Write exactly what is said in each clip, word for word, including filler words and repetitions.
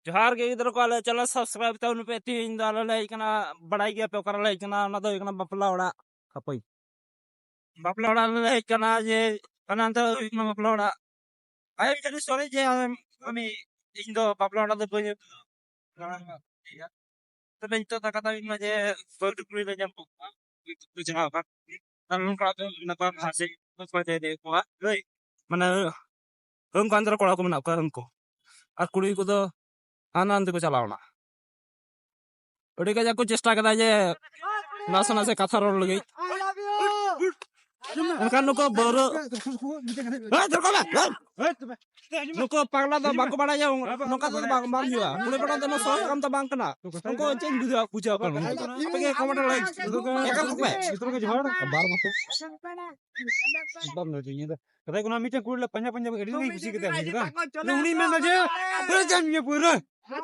ᱡᱚᱦᱟᱨ ᱜᱮ ᱜᱤᱫᱽᱨᱟᱹ ᱠᱚ, ᱟᱞᱮ ᱪᱮᱱᱮᱞ ᱥᱟᱵᱥᱠᱨᱟᱭᱤᱵ ᱛᱟᱵᱚᱱ ᱯᱮ᱾ ᱛᱮᱦᱮᱧ ᱫᱚ ᱟᱞᱮ ᱞᱮ ᱦᱮᱡ ᱠᱟᱱᱟ, ᱵᱟᱲᱟᱭ ᱜᱮᱭᱟ ᱯᱮ ᱚᱠᱟᱨᱮ ᱞᱮ ᱦᱮᱡ ᱠᱟᱱᱟ, ᱚᱱᱟ ᱫᱚ ᱦᱩᱭᱩᱜ ᱠᱟᱱᱟ ᱵᱟᱯᱞᱟ ᱚᱲᱟᱜ᱾ ᱦᱟᱯᱳᱭ, ᱵᱟᱯᱞᱟ ᱚᱲᱟᱜ ᱨᱮᱞᱮ ᱦᱮᱡ ᱠᱟᱱᱟ ᱡᱮ ᱦᱟᱱᱟ ᱱᱟᱛᱮ ᱦᱩᱭᱩᱜ ᱠᱟᱱᱟ ᱵᱟᱯᱞᱟ ᱚᱲᱟᱜ᱾ ᱟᱭ ᱮᱢ ᱥᱚᱨᱤ ᱡᱮ ᱟᱢ, ᱤᱧ ᱫᱚ ᱵᱟᱯᱞᱟ ᱚᱲᱟᱜ ᱫᱚ ᱵᱟᱹᱧ ᱛᱚᱵᱮ ᱱᱤᱛᱚᱜ ᱫᱚ ᱠᱟᱛᱷᱟ ᱦᱩᱭᱩᱜ ᱠᱟᱱᱟ ᱡᱮ ᱵᱟᱹᱦᱩ ᱠᱩᱲᱤ ᱞᱮ ᱧᱟᱢ ᱠᱚ ᱠᱟᱱᱟ, ᱠᱩᱲᱤ ᱠᱚ ᱪᱟᱞᱟᱣ ᱟᱠᱟᱱ᱾ ᱟᱨ ᱱᱚᱝᱠᱟ ᱫᱚ ᱱᱟᱯᱟᱭ ᱵᱷᱟᱜᱮ ᱠᱚ ᱯᱟᱸᱡᱟᱭ ᱫᱮ ᱠᱚᱣᱟ᱾ ᱦᱳᱭ, ᱢᱟᱱᱮ ᱦᱟᱹᱱᱠᱩ ᱟᱱᱛᱟᱨ ᱠᱚᱲᱟ ᱠᱚ ᱢᱮᱱᱟᱜ ᱠᱚᱣᱟ ᱦᱟᱹᱱᱠᱩ, ᱟᱨ ᱠᱩᱲᱤ ᱠᱚᱫᱚ ᱦᱟᱱᱟ ᱦᱟᱱᱛᱮ ᱠᱚ ᱪᱟᱞᱟᱣ ᱮᱱᱟ᱾ ᱟᱹᱰᱤ ᱠᱟᱡᱟᱠ ᱠᱚ ᱪᱮᱥᱴᱟ ᱠᱮᱫᱟ ᱡᱮ ᱱᱟᱥᱮ ᱱᱟᱥᱮ ᱠᱟᱛᱷᱟ ᱨᱚᱲ ᱞᱟᱹᱜᱤᱫ, ᱢᱮᱱᱠᱷᱟᱱ ᱱᱩᱠᱩ ᱵᱟᱹᱣᱨᱟᱹ, ᱦᱮᱸ, ᱫᱚᱨᱠᱟᱨ ᱵᱟᱝ᱾ ᱱᱩᱠᱩ ᱯᱟᱜᱽᱞᱟ ᱫᱚ ᱵᱟᱠᱚ ᱵᱟᱲᱟᱭᱟ, ᱱᱚᱝᱠᱟ ᱛᱮᱫᱚ ᱵᱟᱝ, ᱵᱟᱝ ᱦᱩᱭᱩᱜᱼᱟ᱾ ᱠᱩᱲᱤ ᱠᱚᱲᱟ ᱫᱚ ᱱᱚᱣᱟ ᱥᱚᱦᱚᱡ ᱠᱟᱢ ᱫᱚ ᱵᱟᱝ ᱠᱟᱱᱟ᱾ ᱩᱱᱠᱩ ᱪᱮᱫ ᱤᱧ ᱵᱩᱡᱷᱟᱹᱣᱟ, ᱵᱩᱡᱷᱟᱹᱣ ᱠᱟᱱᱟ ᱩᱱᱠᱩ ᱫᱚ᱾ ᱟᱯᱮ ᱜᱮ ᱠᱚᱢᱮᱱᱴ ᱞᱟᱹᱭ ᱮᱠᱟᱞ ᱠᱚᱯᱮ᱾ ᱡᱚᱛᱚ ᱠᱚ ᱡᱚᱦᱟᱨ᱾ ᱵᱟᱨ ᱵᱚᱪᱷᱚᱨ᱾ ᱵᱟᱢ ᱞᱟᱹᱭ ᱫᱤᱧᱟ ᱫᱚ᱾ ᱠᱟᱛᱷᱟ ᱠᱟᱱᱟ, ᱢᱤᱫᱴᱮᱱ ᱠᱩᱲᱤ ᱞᱮ ᱯᱟᱸᱡᱟ ᱯᱟᱸᱡᱟ ᱟᱹᱰᱤ ᱜᱮ ᱠᱩᱥᱤ ᱠᱟᱛᱮ ᱦᱩᱭ ᱠᱟᱱᱟ᱾ ᱩᱱᱤ ᱢᱮᱱᱫᱟ ᱡᱮ, "ᱯᱩᱨᱟᱹ ᱡᱟᱢ ᱧᱩᱭᱟ, ᱯᱩᱨᱟᱹ,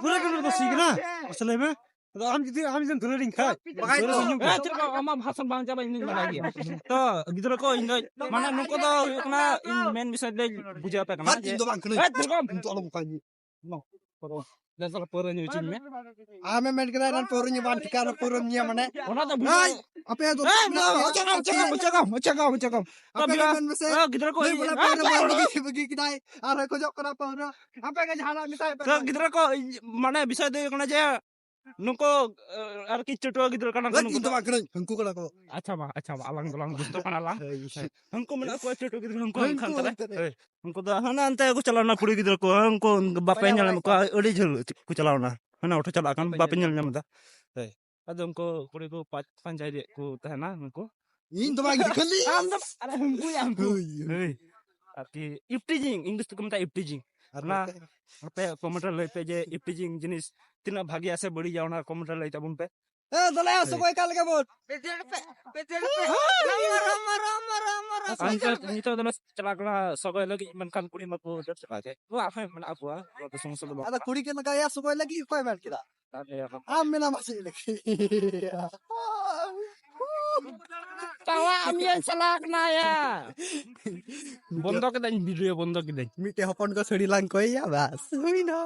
ᱯᱩᱨᱟᱹ ᱜᱮ ᱠᱩᱥᱤ ᱠᱟᱱᱟ᱾ ᱢᱟᱥᱮ ᱞᱟᱹᱭ ᱢᱮ, ᱟᱫᱚ ᱟᱢ ᱡᱩᱫᱤ, ᱟᱢ ᱡᱩᱫᱤᱢ ᱫᱩᱞᱟᱹᱲᱤᱧ ᱠᱷᱟᱡ, ᱵᱟᱠᱷᱟᱡ ᱫᱚ, ᱯᱩᱨᱟᱹ ᱜᱮ ᱧᱩ ᱦᱮᱸ, ᱪᱮᱫ ᱞᱮᱠᱟ ᱟᱢᱟᱜ ᱵᱷᱟᱥᱚᱱ ᱵᱟᱝ ᱪᱟᱵᱟ, ᱤᱧ ᱫᱩᱧ ᱵᱟᱰᱟᱭ ᱜᱮᱭᱟ᱾ ᱛᱚ, ᱜᱤᱫᱽᱨᱟᱹ ᱠᱚ, ᱤᱧ ᱫᱚ, ᱢᱟᱱᱮ, ᱱᱩᱠᱩ ᱫᱚ ᱦᱩᱭᱩᱜ ᱠᱟᱱᱟ, ᱤᱧ ᱢᱮᱱ ᱵᱤᱥᱚᱭ ᱫᱚᱧ ᱵᱩᱡᱷᱟᱹᱣ ᱟᱯᱮ ᱠᱟᱱᱟ ᱦᱟᱴ, ᱡᱮ, ᱤᱧ ᱫᱚ ᱵᱟᱝ ᱠᱟᱹᱱᱟᱹᱧ᱾ ᱦᱮᱸ, ᱪᱮᱫ ᱞᱮᱠᱟ? ᱤᱧ ᱫᱚ ᱟᱞᱚᱢ ᱚᱱᱠᱟᱧ᱾ ᱱᱚ, ᱯᱟᱹᱣᱨᱟᱹ᱾ ᱫᱮ ᱛᱟᱦᱞᱮ ᱯᱟᱹᱣᱨᱟᱹ ᱧᱩ ᱦᱚᱪᱚᱧ ᱢᱮ᱾ ᱟᱢᱮᱢ ᱢᱮᱱ ᱠᱮᱫᱟ ᱮᱱᱟᱱ ᱯᱟᱹᱣᱨᱟᱹ ᱧᱩ ᱵᱟᱝ ᱴᱷᱤᱠᱟ, ᱟᱨ ᱯᱟᱹᱣᱨᱟᱹᱢ ᱧᱩᱭᱟ ᱢᱟᱱᱮ? ᱚᱱᱟ ᱫᱚ ᱵᱩᱡᱷᱟᱹᱣ ᱟᱭ, ᱟᱯᱮ ᱫᱚ ᱮᱭ, ᱚᱪᱚᱜ ᱟᱢ, ᱚᱪᱚᱜ ᱟᱢ, ᱚᱪᱚᱜ ᱟᱢ, ᱚᱪᱚᱜ ᱟᱢ, ᱚᱪᱚᱜ ᱟᱢ᱾ ᱟᱯᱮ ᱛᱚ ᱜᱮ ᱢᱮᱱ ᱢᱮᱥᱮ᱾ ᱛᱚ ᱜᱤᱫᱽᱨᱟᱹ ᱠᱚ ᱱᱩᱭ ᱤᱭᱟᱹ ᱵᱚᱞᱮ ᱯᱟᱹᱣᱨᱟᱹ ᱵᱟᱹᱜᱤ, ᱵᱟᱹᱜᱤ ᱠᱮᱫᱟᱭ, ᱟᱨ ᱦᱚᱸᱭ ᱠᱷᱚᱡᱚᱜ ᱠᱟᱱᱟ ᱯᱟᱹᱣᱨᱟᱹ᱾ ᱟᱯᱮ ᱜᱮ ᱡᱟᱦᱟᱱᱟᱜ ᱢᱮᱛᱟᱭ ᱯᱮ᱾ ᱛᱚ ᱜᱤᱫᱽᱨᱟᱹ ᱠᱚ, ᱢᱟᱱᱮ ᱵᱤᱥᱚᱭ ᱫᱚ ᱦᱩᱭᱩᱜ ᱠᱟᱱᱟ ᱡᱮ ᱱᱩᱠᱩ, ᱟᱨᱠᱤ ᱪᱟᱹᱴᱩᱣᱟᱹ ᱜᱤᱫᱽᱨᱟᱹ ᱠᱟᱱᱟ ᱠᱚ ᱦᱳᱭ, ᱱᱩᱠᱩ ᱤᱧ ᱫᱚ ᱫᱚ᱾ ᱵᱟᱝ ᱠᱟᱹᱱᱟᱹᱧ, ᱦᱟᱹᱱᱠᱩ ᱠᱟᱱᱟ ᱠᱚ᱾ ᱟᱪᱪᱷᱟ ᱢᱟ, ᱟᱪᱪᱷᱟ ᱢᱟ, ᱟᱞᱟᱝ ᱫᱚᱞᱟᱝ ᱫᱩᱥᱴᱚ ᱠᱟᱱᱟ ᱞᱟᱝ᱾ ᱦᱳᱭ᱾ ᱦᱮᱸ, ᱦᱟᱹᱱᱠᱩ ᱢᱮᱱᱟᱜ ᱠᱚᱣᱟ ᱪᱟᱹᱴᱩᱣᱟᱹ ᱜᱤᱫᱽᱨᱟᱹ, ᱦᱟᱹᱱᱠᱩ ᱦᱳᱭ, ᱦᱟᱹᱱᱠᱩ ᱦᱟᱹᱱᱠᱩ ᱦᱟᱱᱛᱮ ᱨᱮ᱾ ᱦᱟᱱᱛᱮ ᱨᱮ᱾ ᱦᱳᱭ᱾ ᱩᱱᱠᱩ ᱫᱚ ᱦᱟᱱᱟ ᱦᱟᱱᱛᱮ ᱠᱚ ᱪᱟᱞᱟᱣ ᱮᱱᱟ, ᱠᱩᱲᱤ ᱜᱤᱫᱽᱨᱟᱹ ᱠᱚ, ᱩᱱᱠᱩ ᱵᱟᱯᱮ ᱯᱟᱸᱡᱟ ᱧᱮᱞ ᱵᱟᱲᱟᱭᱮᱫ ᱧᱟᱢ ᱠᱚᱣᱟ, ᱠᱚᱣᱟ᱾ ᱟᱹᱰᱤ ᱡᱷᱟᱹᱞ ᱠᱚ ᱪᱟᱞᱟᱣ ᱮᱱᱟ, ᱦᱟᱱᱟ ᱚᱴᱳ ᱪᱟᱞᱟᱜ ᱠᱟᱱ, ᱵᱟᱯᱮ ᱵᱟᱯᱮ ᱧᱮᱞ ᱧᱟᱢ ᱧᱟᱢ ᱮᱫᱟ᱾ ᱮᱫᱟ᱾ ᱦᱳᱭ᱾ ᱟᱫᱚ ᱩᱱᱠᱩ ᱠᱩᱲᱤ ᱠᱚ ᱯᱟ-, ᱯᱟᱸᱡᱟᱭᱮᱫ ᱠᱚ ᱛᱟᱦᱮᱱᱟ ᱩᱱᱠᱩ᱾ ᱤᱧ ᱫᱚ ᱵᱟᱝ, ᱠᱷᱟᱹᱞᱤ ᱟᱢ ᱫᱚ, ᱟᱨᱮ ᱩᱱᱠᱩ ᱭᱟ, ᱩᱱᱠᱩ᱾ ᱦᱳᱭ᱾ ᱦᱳᱭ᱾ ᱟᱨᱠᱤ ᱤᱯᱴᱤᱡᱤᱝ, English ᱛᱮᱠᱚ ᱢᱮᱛᱟᱜᱼᱟ ᱤᱯᱴᱤᱡᱤᱝ᱾ ᱟᱨ ᱚᱱᱟ ᱱᱚᱛᱮ? ᱟᱯᱮ comment ᱨᱮ ᱞᱟᱹᱭ ᱯᱮ ᱡᱮ ᱤᱯᱴᱤᱡᱤᱝ ᱡᱤᱱᱤᱥ ᱛᱤᱱᱟᱹᱜ ᱵᱷᱟᱜᱮᱭᱟ ᱥᱮ ᱵᱟᱹᱲᱤᱡᱟ, ᱚᱱᱟ comment ᱨᱮ ᱞᱟᱹᱭ ᱛᱟᱵᱚᱱ ᱯᱮ᱾ ᱮ, ᱫᱚᱞᱮ, ᱦᱳᱭ᱾ ᱥᱚᱜᱚᱭ ᱠᱟ ᱞᱮᱠᱟ ᱵᱚᱱ᱾ ᱯᱮᱪᱮᱲ ᱯᱮ, ᱯᱮᱪᱮᱲ ᱯᱮ᱾ ᱨᱟᱢᱟ, ᱨᱟᱢᱟ, ᱨᱟᱢᱟ, ᱨᱟᱢᱟ, ᱟᱨ ᱱᱤᱛᱚᱜ, ᱱᱤᱛᱚᱜ ᱫᱚᱞᱮ ᱪᱟᱞᱟᱜ ᱠᱟᱱᱟ ᱥᱚᱜᱚᱭ ᱞᱟᱹᱜᱤᱫ, ᱢᱮᱱᱠᱷᱟᱱ ᱠᱩᱲᱤ ᱢᱟᱠᱚ ᱫᱟᱹᱲ ᱪᱟᱵᱟ ᱠᱮᱫ᱾ ᱱᱚᱣᱟ ᱟᱯᱮ ᱢᱮᱱᱟᱜ ᱠᱚᱣᱟ, ᱱᱚᱣᱟ ᱫᱚ ᱥᱚᱢᱚᱥᱥᱟ ᱫᱚ ᱵᱟᱝ᱾ ᱟᱫᱚ ᱠᱩᱲᱤ ᱠᱚ ᱞᱟᱜᱟᱭᱟ ᱥᱚᱜᱚᱭ ᱞᱟᱹᱜᱤᱫ, ᱚᱠᱚᱭ ᱢᱮᱱ ᱠᱮᱫᱟ? ᱟᱨ ᱱᱤᱭᱟᱹ ᱠᱚ ᱟᱢ ᱢᱮᱱᱟᱢ ᱪᱮᱫ ᱞᱟᱹᱜᱤᱫ? ᱛᱟᱣᱟ ᱟᱢ ᱭᱟ ᱪᱟᱞᱟᱜ ᱠᱟᱱᱟ ᱭᱟ᱾ ᱵᱚᱱᱫᱚ ᱠᱮᱫᱟᱹᱧ, video ᱵᱚᱱᱫᱚ ᱠᱮᱫᱟᱹᱧ᱾ ᱢᱤᱫᱴᱮᱡ ᱦᱚᱯᱚᱱ ᱠᱚ ᱥᱟᱹᱲᱤ ᱞᱟᱝ ᱠᱚᱭᱮᱭᱟ, ᱵᱟᱥ, ᱦᱩᱭᱱᱟ᱾